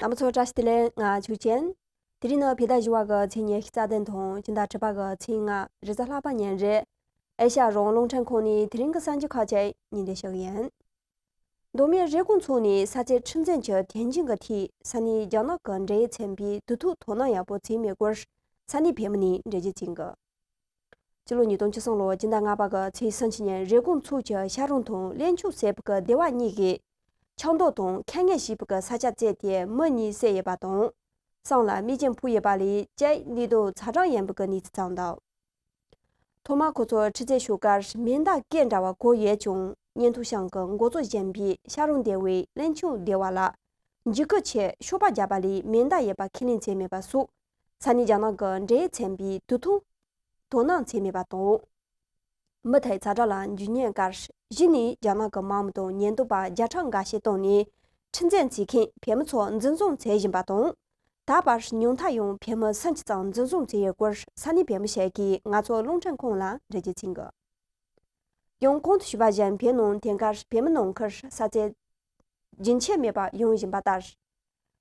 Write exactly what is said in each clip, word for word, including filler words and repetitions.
རྣམ་པ་ཚོ་བཀྲ་ཤིས་བདེ་ལེགས། ང་ཆོས་ཅན། དེ་རིང་ནི་བོད་ཟླ་བཞི་པ་གི་ཚེས་ཉི་ཤུ་རྩ་བདུན་དང་སྤྱི་ཟླ་དྲུག་པ་གི་ཚེས་ལྔ། རེས་གཟའ་ལྷག་པ་ཉིན་རེད། ཨེ་ཤ་ཡ་རང་དབང་རླུང་འཕྲིན་ཁང་ནས་དེ་རིང་གི་གསར་འགྱུར་ཁག་ཅིག་སྙིང་བསྡུས་ཞུ་གི་ཡིན། མདོ་སྨད་རེབ་གོང་མཚོ་ནས་ས་ཆའི་འཕྲུལ་འཛིན་གྱི་ཐེ་འབྱིན་གྱི་ཐད་ས་གནས་རྒྱ་ནག་གི་འབྲེལ་ཡོད་ཚན་པས་དུས་ཐོག་དོ་སྣང་ཡག་པོ་བྱས་མེད་སྐོར་ས་གནས་བོད་མི་ནས་འགྲེལ་བརྗོད་བྱེད་ཀྱི། སྤྱི་ལོ་ཉིས་སྟོང་བཅུ་གསུམ་ལོའི་སྤྱི་ཟླ་ལྔ་པ་གི་ཚེས་སུམ་ཅུ་ཉིན་རེབ་གོང་མཚོ་གི་ཤ་རུང་དང་བློན་ཆུང་ཟེར་བུ་གི་སྡེ་བ་གཉིས་ཀྱིས་ཆགས་འདོད་དང་ཁེ་ངན་བྱས་བུ་གི་ས་ཆ་བཙལ་ཏེ་མི་གཉིས་བསད་ཡོད་པ་དང་། གསུམ་ལ་རྨས་སྐྱོན་ཕོག་ཡོད་པ་ལས་གཅིག་ལུས་སྟོབས་ཚ་གྲང་ཡིན་པའི་གནས་ཚུལ་བྱུང་འདུག་ཐོག་མར་ཁོ་ཚོ་འཕྲུལ་རྩོད་ཞུ་སྐབས་མེ་མདའ་སྐད་འདྲ་བ་གོ་ཡོད་ཀྱང་། གཉན་ཐུང་ཤང་གི་འགོ་གཙོ་གཞོན་པས་ཤ་རུང་སྡེ་བའི་བློན་ཆུང་སྡེ་བ་ལ་འཇིགས་སྐུལ་ཆེད་ཤོག་སྦག་བརྒྱབ་པ་ལས་མེ་མདའ་ཡོད་པ་ཁས་ལེན་བྱས་མེད་པ་སོགས་ས་གནས་རྒྱ་ནག་གི་འབྲེལ་ཡོད་ཚན་པས་དུས་ཐོག་དོ་སྣང་བྱས་མེད་པ་དང་། མུ་མཐུད་ཚ་དྲོད་ལ་འཇུ་ཉེན་སྐར་བཞི་ནས་རྒྱ་ནག་གི་དམག་མི་དང་ཉེན་རྟོག་པ་བརྒྱ་ཕྲག་འགའ་ཤས་བཏང་ནས་འཕྲུལ་འཛིན་བྱེད་མཁན་བོད་མི་ཚོ་འཛིན་བཟུང་བྱེད་བཞིན་པ་དང་། ད་བར་ཉུང་མཐའ་ཡང་བོད་མི་སུམ་ཅུ་ཙམ་འཛིན་བཟུང་བྱས་ཡོད་སྐོར་ས་གནས་བོད་མི་ཞིག་གིས་ང་ཚོའི་རླུང་འཕྲིན་ཁང་ལ་འགྲེལ་བརྗོད་བྱས་འདུག་ཡང་གོང་དུ་ཞུས་པ་བཞིན་བོད་ནང་དེང་སྐབས་བོད་མི་ནང་ཁུལ་ས་ཆ་རྒྱུན་ཆད་མེད་པར་ཡོང་བཞིན་པ་ལྟར།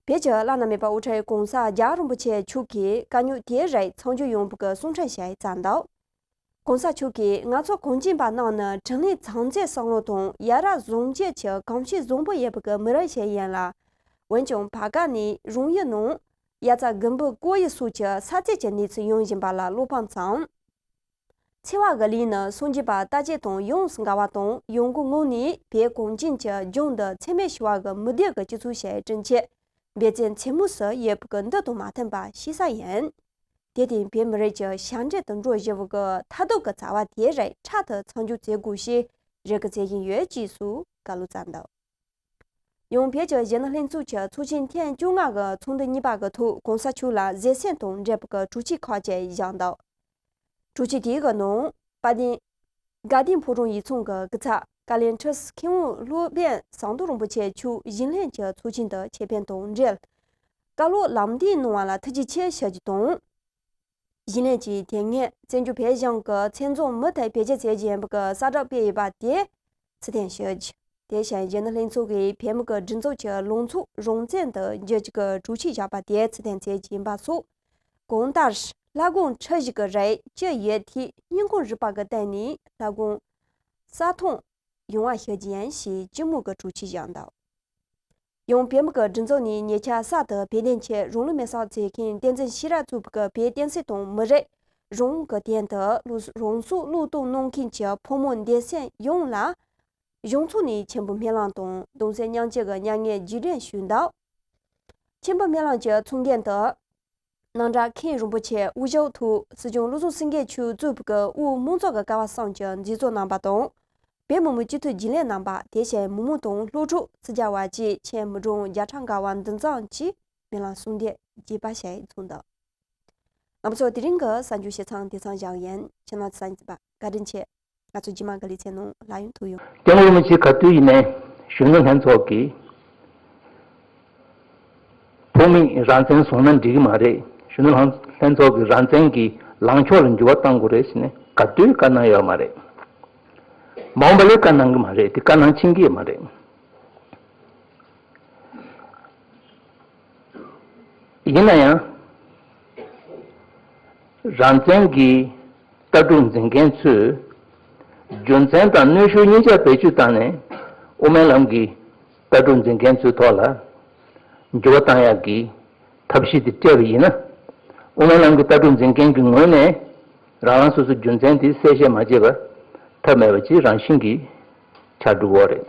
བོད་ཀྱི་བླ་ན་མེད་པ་དབུ་ཁྲིད་༸གོང་ས་༸རྒྱལ་བ་རིན་པོ་ཆེ་མཆོག་གིས་དཀའ་རྙོག་དེའི་རིགས་མཚམས་འཇོག་ཡོང་བའི་གསུང་འཕྲིན་ཞིག་བསྩལ་འདུག ༸གོང་ས་མཆོག་གིས་ང་ཚོ་གངས་ཅན་པ་རྣམས་ནི་དྲིན་ལན་ཚང་མཛད་བསམ་བློ་དང་ཡ་རབས་བཟང་སྤྱོད་ཀྱི་གོམས་གཤིས་བཟང་པོ་ཡོད་པའི་མི་རིགས་ཤིག་ཡིན་ལ། འོན་ཀྱང་བར་སྐབས་ནས་རང་ཡུལ་ནང་དབྱར་རྩྭ་དགུན་འབུ་བརྐོ་ཡུལ་སོགས་ཀྱི་ས་ཆའི་གནས་ཚུལ་ཡོང་བཞིན་པ་ལ་བློ་ཕམ་དང་། འཚེ་བ་གི་ལས་ནི་སངས་རྒྱས་པ་ལྟ་བྱེད་དང་ཡོངས་སུ་འགལ་བ་དང་ཡང་སྒོས་ངོས་ནས་བོད་གངས་ཅན་གྱི་ལྗོངས་འདི་འཚེ་མེད་ཞི་བ་གི་མི་སྡེ་གི་སྤྱི་ཚོགས་ཤིག་བསྐྲུན་ཆེད་འབད་བརྩོན་ཆེན་མོ་སུ་ཡོད་པའི་འདི་དང་མ་མཐུན་པ་ཤེས་གསལ་ཡིན། དེ་བརྟེན་བོད་མི་རིགས་ཀྱི་ཞབས་འདྲེན་དུ་འགྲོ་བཞིན་པའི་མཐར་ཐུག་གི་བྱ་བ་དེའི་རིགས་འཕྲལ་དུ་མཚམས་འཇོག་བྱེད་དགོས་ཞེས་རེ་སྐུལ་བྱེད་བཞིན་ཡོད་ཅེས་སུ་བཀའ་སློབ་བསྩལ་འདུག་ཡང་བོད་ཀྱི་གཞོན་ནུ་ལྷན་ཚོགས་ཀྱི་ཚོགས་ཆེན་ཐེངས་བཅོ་ལྔ་གི་ཚོགས་འདུ་གཉིས་པ་གི་ཐོག་༸གོང་ས་མཆོག་ལ་མཛད་སེམས་དང་འབྲེལ་བའི་གྲོས་ཆོད་ཁག་ཅིག་བཞག་འདུག་གྲོས་ཆོད་དེའི་གི་ནང་དཔལ་ལྡན་དགའ་ལྡན་ཕོ་བྲང་ཡིག་ཚང་གི་སྐུ་ཚབ་བཀའ་བློན་ཁྲི་ཟུར་མཁས་དབང་སློབ་དཔོན་ཟམ་གདོང་རིན་པོ་ཆེ་མཆོག་གཞི་ལྷན་གྱི་ཚོགས་ཆེན་དུ་ཆེད་ཕེབས་དང་འབྲེལ། བཀའ་སློབ་ལམ་སྟོན་གནང་བ་ལ་ཐུགས་རྗེ་ཆེ་ཞུ་རྒྱུ་དང་། གཞི་ལྷན་གྱིས་དེ་སྔོན་བཙན་བྱོལ་བོད་གཞུང་གི་བཙན་རྫོང་མུ་མཐུད་བེད་སྤྱོད་བྱེད་རྒྱུ་ཡིན་པའི་གསལ་བསྒྲགས་སྤེལ་ཡོད་པ་དེ་ཚུར་འཐེན་ཞུ་རྒྱུ། དེ་བཞིན་གཞོན་ནུ་ལྷན་ཚོགས་ཀྱིས་བོད་མི་གི་སྒྲིག་འཛུགས་ཀྱི་ལངས་ཕྱོགས་རང་བཙན་དུ་བསྒྱུར་རྒྱུ་གི་གྲོས་ཆོད་བཞག་པ་དེ་ཚུར་འཐེན་བྱེད་རྒྱུ་ཡིན་པ་སོགས། གང་ལྟར་བླ་སྒང་ཁྲི་བཞི་གི་རིགས་སྤྱི་ཡོངས་ཀྱི་སྙིང་ཁོང་རུས་པ་གི་སྟེང་ནས་བླ་སྒང་ས་མཐོང་ཡོང་བ་ཞུ་རྒྱུ་ཡིན་ཞེས་སྤྱི་མོས་ཀྱི་གྲོས་ཆོད་བཞག་འདུག་ཡང་བོད་མི་གི་སྒྲིག་འཛུགས་ནས་ཉེ་ཆར་གསར་དུ་བོད་བདེན་ཆེད་རང་ལུས་མེར་སྲེག་བྱེད་མཁན་བསྟན་འཛིན་ཤེས་རབ་གཙོས་པའི་བོད་བསྟན་སྲིད་དང་མི་རིགས་རང་དབང་གི་དོན་དུ་རང་སྲོག་བློས་གཏོང་གནང་མཁན་གྱི་ཕོ་མོ་སྡེ་ཚན་ཡོངས་ལ་གཞུང་ཚོགས་ནས་ཆེན་པོའི་སྨོན་ལམ་དང་གདུང་སེམས་མཉམ་སྐྱེད་ཀྱི་མྱ་ངན་རྗེས་དྲན་ཞུས་འདུག་ཆེན་པོའི་སྨོན་ལམ་གྱི་ཚོགས་འགན་དུ། སྣང་གྲགས་མཁན་རིན་པོ་ཆེ་དབུ་ཞྭ་ཐོག་སྲིད་སྐྱོང་བློ་བཟང་སེང་གེ་མཆོག་གཙོས་པའི་དབུས་མང་ཚོགས་ཀྱི་ཀ་བ་གསུམ་གྱི་མཛད་གཙོ་རྣམ་པ་དང་། བོད་མི་མང་སྤྱི་འཐུས་རྒྱུན་ལས་རྣམ་པ་དེ་བཞིན་མི་མང་དང་སློབ་ཕྲུག་སུ་བྱ་བ་བཅས་ཆེད་མི་གྲངས་བརྒྱ་ཕྲག་འགའ་བ་འདུ་འཛོམས་ཀྱིས་སྨོན་ལམ་གསུང་བདེ་རྒྱས་པ་ཞིག་བྱུང་འདུག་རྣམ་པ་ཚོ་དེ་རིང་གི་གསར་འགྱུར་བཤད་སྟངས་དེ་ཚང་བཞག་ཡིན། ཁྱེད་རྣམ་ཚོ་གསན་མཁན་བཀའ་དྲིན་ཆེ། ང་ཚོ་རྗེས་མ་གི་ལེ་ཚན་ནང་ལྷག་ཡོང་ཐུབ་ཡོང་། སྐྱབས་མགོན་རིན་པོ་ཆེ་ག་དུས་ཡིན་ནའི་གཞོན་ནུ་ལྷན་ཚོགས་ཀྱི་བོད་མི་རང་བཙན་བཟུང་ན་འགྲིག་གི་མ་རེད། གཞོན་ནུ་ལྷན་ལྷན་ཚོགས་ཀྱི་རང་བཙན་གྱི་ལངས་ཕྱོགས་ལ་འགྱུར་བ་གཏང་དགོས་རེད་ཟེར་ནས་ག་དུས་བཀའ་གནང་ཡོད་མ་རེད། མ་འོངས་པ་ལ་བཀའ་གནང་གི་མ་རེད། དེ་བཀའ་གནང་ཕྱིན་གྱི་ཡོད་མ་རེད། ཡིན་ན་ཡང་། རང་བཙན་གྱི་ལྟ་གྲུབ་འཛིན་མཁན་ཚོས་རྒྱུ་མཚན་དང་གནོན་ཤུགས་གཉིས་ཆ་བེད་སྤྱོད་བཏང་ནས་དབུ་མའི་ལམ་གྱི་ལྟ་གྲུབ་འཛིན་མཁན་ཚོའི་ཐོག་ལ་འགྱུར་བ་བཏང་ཡག་གི་ཐབས་ཤེས་དེ་སྤྲད་པ་ཡིན་ན། དབུ་མའི་ལམ་གྱི་ལྟ་གྲུབ་འཛིན་མཁན་གྱི་ངོས་ནས་རང་རང་སོ་སོའི་རྒྱུ་མཚན་དེ་གསལ་བཤད་མ་བྱས་པར་ཐབས་མེད་པ་ཅིག་རང་བཞིན་གྱིས་ཆགས་འགྲོ་གི་རེད།